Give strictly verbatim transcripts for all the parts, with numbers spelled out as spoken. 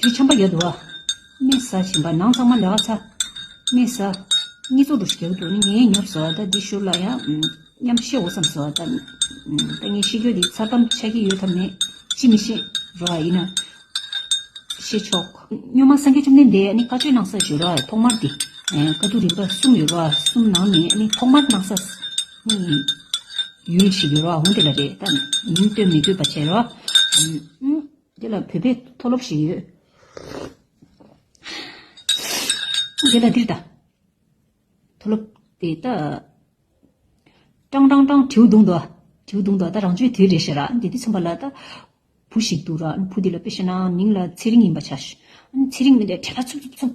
འདི་ཆམ་པ་ཡོད་འདུག་བ། མེ་ཟ་བཞིན་པ་ནང་ཚང་མ་ལས་ཀ་ཚ། མེ་ཟ། གཉིད་ཚོགས་འགྲོ་ཞིག་རྒྱག་འདུག་ནི་ངས་ཉོབ་སོང་བ། ད་འདི་ཤུར་ལ་ཡང་མཉམ་བཤད་འོ་བསམ་སོང་བ། ད་ད་ངས་ཤེས་རྒྱུ་འདི་མཚར་གཏམ་ཆགས་ཀྱི་ཡོད་དམ་མེད་ཅི་མི་ཤེས་རོ། ཡིན་ན་ཤེས་ཆོག་སྨྱོན་མ་སངས་རྒྱས་བཅོམ་ལྡན་འདས་ནི་བཀའ་ཆོས་གནང་ས་ཞུ་རོ། ཐོག་མར་འདི་བཀའ་བསྡུ་རིམ་པ་གསུམ་ཡོད་རོ། གསུམ་ནང་ནས་ནི་ཐོག་མར་གནང་ས་ནི་ཡུལ་ཞིག་ཡོད་རོ། འོང་དེ་ལ་རེད། ད་མིང་སྟོན་མི་དགོས་པ་བྱས་རོ། འདི་ལ་བོད་པའི་མཐོ་སློབ་ཞིག་ཡོད། འདི་ལ་འདིར་ད། མཐོ་སློབ་དེ་ད། ཀྲང་ཀྲང་ཀྲང་དྲིའུ་བརྡུངས་འདུག་དྲིའུ་བརྡུངས་འདུག་ད་རང་ཆོས་དེ་རེད་ཤག་ར། འདི་དུས་ཚང་པ་ལ་ད། བུ་ཞིག་འདུག་ར། བུ་འདི་ལ་དཔེ་བཤད་ན་མིང་ལ་ཚེ་རིང་ཡིན་པ་ཆ་ཤི། ཚེ་རིང་མི་འདྲ་བྲེལ་བ་འཚུབ་འཚུབ་འཚུབ།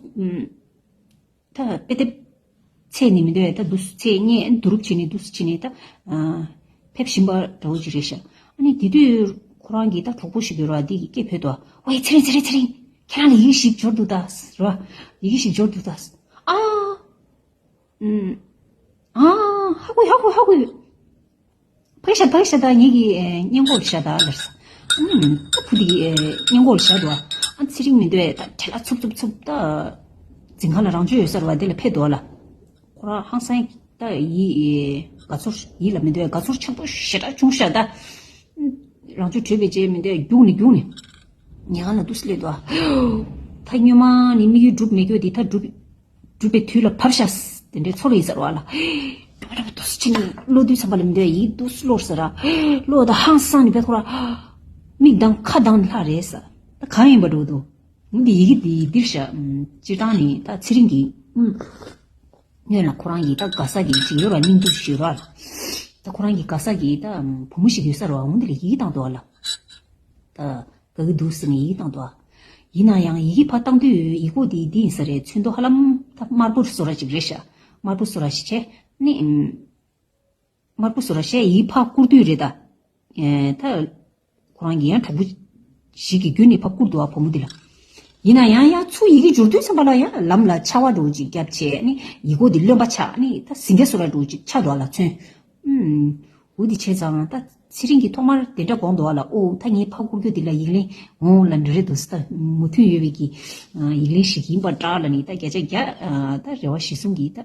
ད་དཔེ་དེབ་ཚད་ནི་མི་འདོད་ད་འདུག་ཚད་རྙེད་བསྡུ་རུབ་བྱས་ནས་འདུག་བྱས་ནས་ད། ཕེབས་བཞིན་པ་འདྲ་བོ་ཅིག་རེད་ཤག་ཨ་ནི་དེ་དུས་ཁོ་རང་གིས་ད་གྲོགས་པོ་ཞིག་ཡོད་ར། དེ་གིས་སྐད་བོས་འདུག་ཝེ་ཚེ་རིང་ཚེ་རིང་ཚེ་རིང་། ཁྱེད་རང་ལ་ཡི་གེ་ཞིག་འབྱོར་འདུག་ད་ར། ཡི་གེ་ཞིག་འབྱོར་འདུག་ད། ཨ། ཨ། ཧ་གོ་ཧ་གོ་ཧ་གོ་ཧ་གོ་ཕ་གི་ཤ་ཕ་གི་ཤ་ད་ངེད་ཀྱི་སྙན་གོ་ལ་ཤ་ད་ལར་ས། ཨུམ། ད་བུ་དེ་གི་སྙན་གོ་ལ་ཤ་འདུག་ཨ་ཚེ་རིང་མི་འདུག་ད་བྲེལ་བ་འཚུབ་འཚུབ་འཚུབ་ད། འཛིན་ཁང་ལ་རང་ཆོས་ཡོད་ས་རེད་བ། དེ་ལ་ཕེབས་འདུག་ལ། ཁོ་རང་ཧང་སང་ད་ཡི་དགའ་ཚོར་ཡིད་ལ་མི་འདུག་དགའ་ཚོར་ཆེན་པོ་ཞེ་དྲག་བྱུང་ཤག་ད། རང་ཆོས་གྲོལ་བའི་རྗེས་མི་འདུག་རྒྱུགས་ནས་རྒྱུགས་ནས། ཉལ་ཁང་ལ་འདུག་སེ་སླེབས་འདུག་ད་སྔོན་མ་ནི་དམིགས་ཡུལ་འགྲུབ་མེད་རྒྱུ་དེ་ད་འགྲུབ། སྒྲུབ་པའི་དུས་ལ་བབས་ཤག་དེ་འདྲའི་ཚོར་ཡིན་ཟེར་བ་ལ། འགྲོ་མ་འགྲོ་མ་འདུག་སེ་ཕྱིན་ནས་གློ་དུས་ཙམ་པ་ལ་མི་འདོད་ཡིད་འདུག་སེ་གློ་ཟེར་ར། གློ་དང་ཧང་སང་ནས་བས་ཁོ་ར། མིག་དང་ཁ་དང་ལྷ་རེད་ས། ད་གང་ཡིན་པ་འགྲོ་འདུག་ངུ་འདི་ཡི་གེ་འདི་འདིར་ཤག་སྤྱིར་བཏང་ནི་ད་ཚེ་རིང་གིས། སྔོན་ལ་ཁོ་རང་གིས་ད་དགའ་ས་གི་ཅིག་ཡོད་ར། སྙིང་སྡུག་ཞིག་ཡོད་ར། ད་ཁོ་རང་གི་དགའ་ས་གི་ད་བུ་མོ་ཞིག་ཡོད་ས་ར། འོང་འདི་ལ་ཡི་གེ་བཏང་འདུག་ལ། ད། དགའ་གི་འདུག་ཟེར་ནས་ཡིག་བཏང་འདུག་ཡིན་ན་ཡང་ཡི་གེ་ཕར་བཏང་དུས་ཡིག་སྐོགས་དེ་འདི་ཡིན་ས་རེད། ཚོན་མདོག་ཧ་ལམ་ད་དམར་པོ་བཟོ་འདྲ་ཅིག་རེད་ཤག་དམར་པོ་བཟོ་འདྲ་ཞིག་བྱས་ནི། དམར་པོ་བཟོ་འདྲ་བྱས་ཡིག་ཕར་བསྐུར་དུས་རེད་ད། ད། ཁོ་རང་གིས་ཡང་གྲོགས་པོ་ཞིག་གི་བརྒྱུད་ནས་ཕར་བསྐུར་འདུག་བ་བུ་མོ་འདི་ལ། ཡིན་ན་ཡང་ཡང་ཚུར་ཡི་གེ་འབྱོར་དུས་ཙམ་པ་ལ་ཡང་ལམ་ལ་ཆར་པ་འདྲ་བོ་ཅིག་བརྒྱབ་བྱས་ནི་ཡིག་སྐོགས་འདི་རློན་པ་ཆགས་ནི་ད་ཟིང་སྐད་བཟོ་འདྲ་འདྲ་བོ་ཅིག་ཆགས་འདུག་བ་ལ་ཚོན། ཨུམ། འོ་དེ་བྱས་ཙང་ད་ཚེ་རིང་གིས་ཐོག་མར་དེ་འདྲ་དགོངས་འདུག་བ་ལ། ཨོ་ད་ངའི་ཕ་བསྐུར་རྒྱུ་དེ་ལ་ཡིག་ལན་འོང་ལ་འདྲ་རེད་འདུག་ཟེར། ད་མོས་མཐུན་ཡོད་པའི་གི་ཡིག་ལན་ཞིག་ཡིན་པ་འདྲ་ལ་ནི་ད་བརྒྱ་ཆ་བརྒྱ་ད་རེ་བ་གཞི་བཟུང་གིས་ད་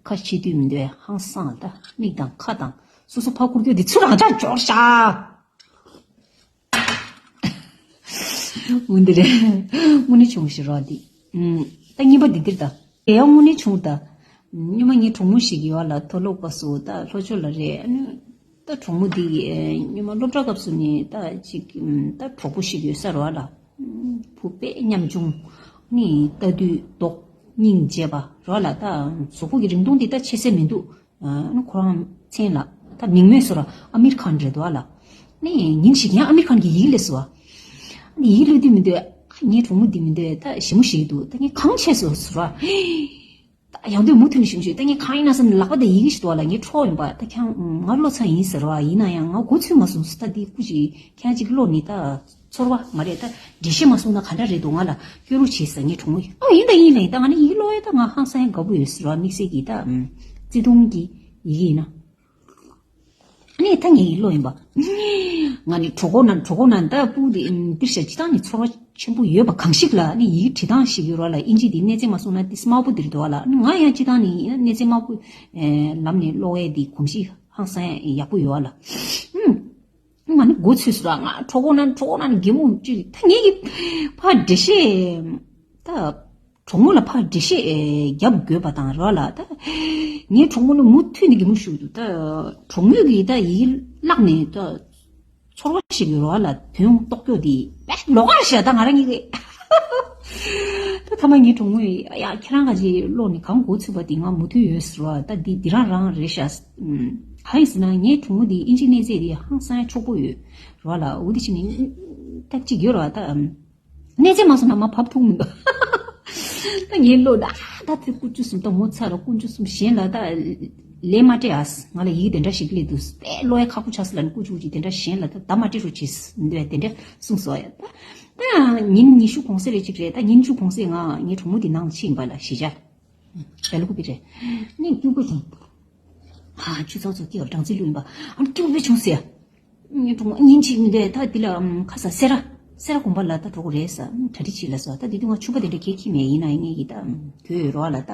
ཁ་ཕྱེ་དུས་མི་འདོད་ཧང་སང་ད་མིག་དང་ཁ་དང་སོ་སོ་ཕ་བསྐུར་རྒྱུ་དེ་ཚུར་རང་འཇགས་འཇོག་ཤག་འོ་འདི་རེད། དངོས་གནས་བྱུང་ཞེས་རོགས་འདི། ད་གཉིས་པ་འདི་འདིར་ད། དེ་ཡང་དངོས་གནས་བྱུང་ད། སྔོན་མ་ངའི་གྲོགས་མོ་ཞིག་ཡོད་ལ་མཐོ་སློབ་སྐབས་སུ་ད་ལྷོ་ཕྱོགས་ལ་རེད། ཨ་ནི་ད་གྲོགས་མོ་འདི་སྔོན་མ་སློབ་གྲྭ་སྐབས་སུ་ནི་ད་ཅིག་ད་གྲོགས་པོ་ཞིག་ཡོད་ས་རོགས་ལ། བུ་དཔེ་ཉམ་ཆུང་། ནི་ལྟ་དུས་མདོག་སྙིང་རྗེ་བ་རོགས་ལ། ད་གཟུགས་པོ་གི་རིང་ཐུང་འདི་ད་ཆེ་ས་མི་འདུག་ཨ་ནི་ཁོ་རང་མཚན་ལ་ད་མིང་མེད་སོ་ར་ཨ་མིར་ཁཱན་རེད་འདུག་ཨ་ལ། ནས་ཉིན་ཞིག་ཡང་ཨ་མིར་ཁཱན་གྱི་ཡིག་སླེབས་སོ། ཨ་ནི་ཡིག་སླེབས་དུས་མི་འདོད། ངའི་གྲོགས་མོ་འདི་མི་འདོད་ད་ཞི་མོ་ཞིག་འདུག་ད་ངས་གང་བྱས་སོ་ཟེར་བ། ད་ཡང་དུས་མུ་མཐུད་ནས་ཞི་མོ་ཞིག་ད་ངས་གང་ཡིན་ན་བསམ་ནས་ལག་པ་དང་ཡིག་ཞིག་འདུག་ལ། ངའི་གྲོགས་ཡིན་པ་ད་ཁྱང་ང་བློ་ཚ་ཡིན་ཟེར་བ། ཡིན་ན་ཡང་ང་མགོ་ཚོས་མ་སོང་ཟེར། ད་འདི་སྐུ་ཞིག་ཁྱེད་ཅིག་བློ་ནི་ད་ཚོར་བ་མ་རེད། ད་འགྲེལ་བཤད་མ་སོང་ན་ག་འདྲ་རེད་འདུག་ང་ལ་སྐྱོ་རུ་བྱེད་ཟེར། ངའི་གྲོགས་མོ་ཡིས་ཨ་ཡིན་ད་ཡིན་ལ་ཡིན། ད་ང་ནི་ཡིག་ཀློག་ཡ་ད་ང་ཧང་སང་ཡ་དགའ་པོ་ཡོད་ཟེར་བ། དམིགས་བསལ་གྱི་ད་བརྩེ་དུང་གི་ཡི་གེ་ཡིན་ན། ཨ་ནི་ད་ངའི་ཡིག་ཀློག་ཡིན་པ། ང་ནི་གྲོགས་པོ་ན་གྲོགས་པོ་ན་ད་སྤུ་དེ་པིར་ཤ་སྤྱི་བཏང་ནི་ཚོར་བ་ཆེན་པོ་ཡོད་པ་གང་ཞིག་ལ་ནི་ཡིག་བྲིས་སྟངས་ཤིག་ཡོད་ར་ལ། ཨིན་ཇི་དེ་གནས་ཚད་མ་སོང་ན་དེ་དམར་པོ་དེར་འདུག་ལ། ནི་ང་ཡང་སྤྱི་བཏང་ནི་ཡིན་ན་གནས་ཚད་དམར་པོ་ལམ་ནས་ཀློག་ཡས་དེ་གོམས་གཤིས་ཧང་སང་ཡག་པོ་ཡོད་ལ། ཨུམ། ང་ནི་མགོ་ཚོས་སོང་ང་གྲོགས་པོ་ན་གྲོགས་པོ་ན་ནི་གད་མོ་ཅིག་ད་ངེད་ཀྱི་ཕ་འགྲེལ་བཤད་ད། གྲོགས་མོ་ལ་ཕར་འགྲེལ་བཤད་རྒྱབ་དགོས་པ་དང་རོགས་ལ་ད། ངའི་གྲོགས་མོ་ནི་མུ་མཐུད་ནས་གད་མོ་ཤོར་འདུག་ད་གྲོགས་མོས་ཀྱིས་ད་ཡིག་བཀླགས་ནས་ད་ཚོར་བ་ཞིག་གི་རོགས་ལ་དོན་རྟོགས་རྒྱུ་དེ་དཔེ་ལོགས་ཀ་ཤག་ད་ང་རང་གཉིས་ཀྱིས་ད་ཐ་མ་ངའི་གྲོགས་མོས་ཡ་ཁྱེད་རང་ག་ཅིག་ཀློག་ནས་གང་མགོ་ཚོས་པ་དེ་ང་མུ་མཐུད་ཡོད་ཟེར་བ། ད་འདི་འདི་རང་རང་རེད་ཤག་གང་ཡིན་ཟེར་ན་ངའི་གྲོགས་མོ་དེ་ཨིན་ཇི་གནས་ཚད་དེ་ཧང་སང་ཕྱུག་པོ་ཡོད་རོགས་ལ། འོ་དེ་བྱས་ནས་ད་ཅིག་ཡོད་རོགས་ད། གནས་ཚད་མ་སོང་ན་མ་བབ་ཐུག་མི་འདུག་ད་ངའི་བློ་ད་ད་དེ་ཀུན་སྤྱོད་གསུམ་ད་ངོ་ཚ་ར་ཀུན་སྤྱོད་གསུམ་གཞན་ལ་ད་ལས་མ་སྤྲད་ཨ། ང་ལ་ཡིག་དེ་འདྲ་ཞིག་སླེབས་འདུག་དཔེ་བློ་ཡ་ཁག་པོ་ཆགས་སོང་ལ་ནི་ཀུ་ཅུ་ཀུ་ཅུ་དེ་འདྲ་གཞན་ལ་ད་ད་མ་སྤྲད་རོགས་བྱེད་འདུག་དེ་འདྲ་གསུངས་སོང་ཡ། ད་ད་ཉིན་ཉི་ཤུ་གོང་ས་རེ་གཅིག་རེད། ད་ཉིན་བཅུ་གོང་ས་ང་ངའི་གྲོགས་མོ་དེ་ནང་ལ་ཕྱིན་པ་ལ་གཞིས་ཆགས་བལ་ཀོ་པི་རེད། ནི་སྐྱུག་པོ་བྱུང་། ཧ་ཆུ་ཚོད་ཚོད་སྐྱེ་བ་སྦྲང་རྩི་བླུགས་ཡིན་པ། ཨ་སྐྱུག་པོ་བྱུང་ཟེར། ངའི་གྲོགས་མོ་ཉིན་གཅིག་མི་འདོད་ད་འདི་ལ་ཁ་ས་སེ་ར། སེ་ར་དགོན་པ་ལ་ད་འགྲོ་དགོས་རེད་ས། གྲ་སྒྲིག་བྱེད་ལ་སོ། ད་དེ་དུས་ང་ཕྱུ་པ་དེ་འདྲ་གས་ཁྱི་མེད་ཡིན་ན་ངས་ཀྱི་ད་གྱོད་ཡོད་རོགས་ལ་ད་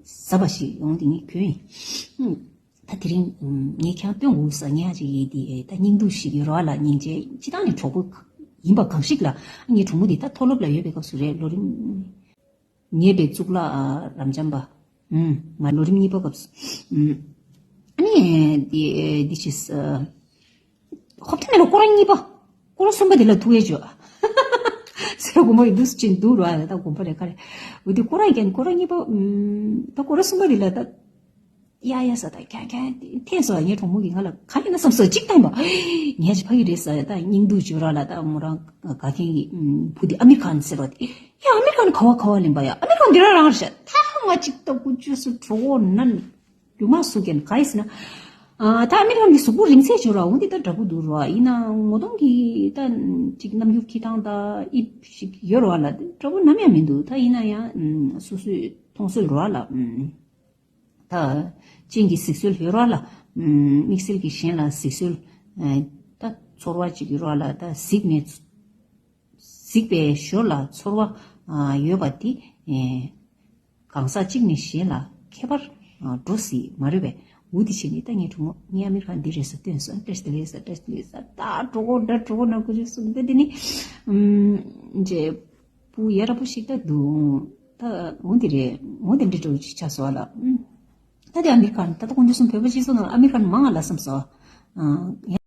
ཟ་བ་ཞིག་ཡོང་དེ་ངས་གྱོད་ཡིན། ད་དེ་རིང་ངས་ཁྱང་སྟོན་དགོས་ས་ཉག་ཅིག་ཡིན་དེ་ད་སྙིང་སྡུག་ཞིག་ཡོད་རོགས་ལ་སྙིང་རྗེ་སྤྱི་བཏང་ནས་གྲོགས་པོ་ཡིན་པ་གང་ཞིག་ལ་ངའི་གྲོགས་མོ་དེ་ད་མཐོ་སློབ་ལ་ཡོད་པའི་སྐབས་སུ་རེད། ལོ་རིམ་ཉེས་པའི་གཙུག་ལག་རབ་འབྱམས་པ། ང་ལོ་རིམ་གཉིས་པ་སྐབས་སུ། ཨ་ནི་འདི་འདི་ཕྱིས། ཧོབ་ཐེ་ནས་ལ་སྐོར་ར་གཉིས་པ། སྐོར་ར་གསུམ་པ་འདི་ལ་ཐུག་ཡས་བྱོས། སེ་ར་དགོན་པ་ཡི་འདུག་ཅིག་འདུག་ར་ད་དགོན་པ་རེད་ཁ་རེད། འོ་དེ་སྐོར་ར་ཡི་ཀྱང་སྐོར་ར་གཉིས་པ། ད་སྐོར་ར་གསུམ་པ་འདི་ལ་ད། ཡ་ཡ་ས་ད་ཁྱ་ཁྱ་ཐེངས་སོ་ངའི་གྲོགས་མོ་གིས་ང་ལ་ག་ཡིན་ན་བསམ་སོ་གཅིག་བཏང་བ། ངས་ཅི་ཕ་གི་རེད་ས་ད་སྙིང་སྡུག་བརྗོད་ར་ལ་ད་མོ་རང་དགའ་མཁན་གྱི་བུ་དེ་ཨ་མེ་རི་ཁན་ཟེར་བ་དེ། ཡ་ཨ་མེ་རི་ཁན་ག་བ་ག་བ་ལེན་པ་ཡ་ཨ་མེ་རི་ཁན་འདི་ར་རང་རེད་ཤག་ད་ང་གཅིག་ད་ཀུ་ཅོ་སུ་གྲོགས་ནན་རྒྱུ་མ་སུ་ཀན་ག་ཡིན་ཟེར་ན། ད་ཨ་མེ་རི་ཁན་གྱི་གཟུགས་པོ་རིང་ཚད་བརྗོད་ར་འོ་འདི་ད་འདྲ་པོ་འདུག་ར་ཡིན་ན་ངོ་གདོང་གི་ད་ཅིག་རྣམ་འགྱུར་ཁྱི་ཐང་ད་ཨིབ་ཞིག་ཡོད་ར་ལ་འདྲ་པོ་ནམ་ཡང་མི་འདུག་ད་ཡིན་ན་ཡང་སོ་སོའི་མཐོང་སྲོལ་ར་ལ། ད་སྤྱན་གྱི་གཟིགས་སྲོལ་ཡོད་ར་ལ། དམིགས་བསལ་གྱི་གཞན་ལ་གཟིགས་སྲོལ། ད་ཚོར་བ་ཅིག་ཡོད་ར་ལ་ད་གཟིགས་ནས། གཟིགས་པའི་ཞོར་ལ་ཚོར་བ་ཡོད་པ་དེ། གང་ཟག་གཅིག་ནས་གཞན་ལ་ཁྱད་པར་འགྲོ་སྲིད་མ་རེད་པས། འུ་དེ་བྱས་ནས་ད་ངའི་གྲོགས་མོ་ངའི་ཨ་མེ་རི་ཁ་འདི་རེད་ཟེར་སྟོན་སོང་། བཀྲ་ཤིས་བདེ་ལེགས་ཟེར་བཀྲ་ཤིས་བདེ་ལེགས་ཟེར་ད་གྲོགས་པོ་འདྲ་གྲོགས་པོ་ན་ཀུ་ཅོ་གསུམ་ད་འདི་ནི། ཨམ། རྗེ། བུ་ཡ་རབས་པོ་ཞིག་ད་འདུག་ད་འོ་འདི་རེད་འོ་འདི་འདྲི་འགྲོ་ཅིག་ཆགས་སོང་ལ། ད་དེ་ཨ་མེ་རི་ཁ་ནས་ད་ལྟ་དཀོན་མཆོག་གསུམ་བོད་པ་སྤྱི་ཚོགས་ནང་ཨ་མེ་རི་ཁ་ནས་མང་ང་ལ་བསམ་སོང་།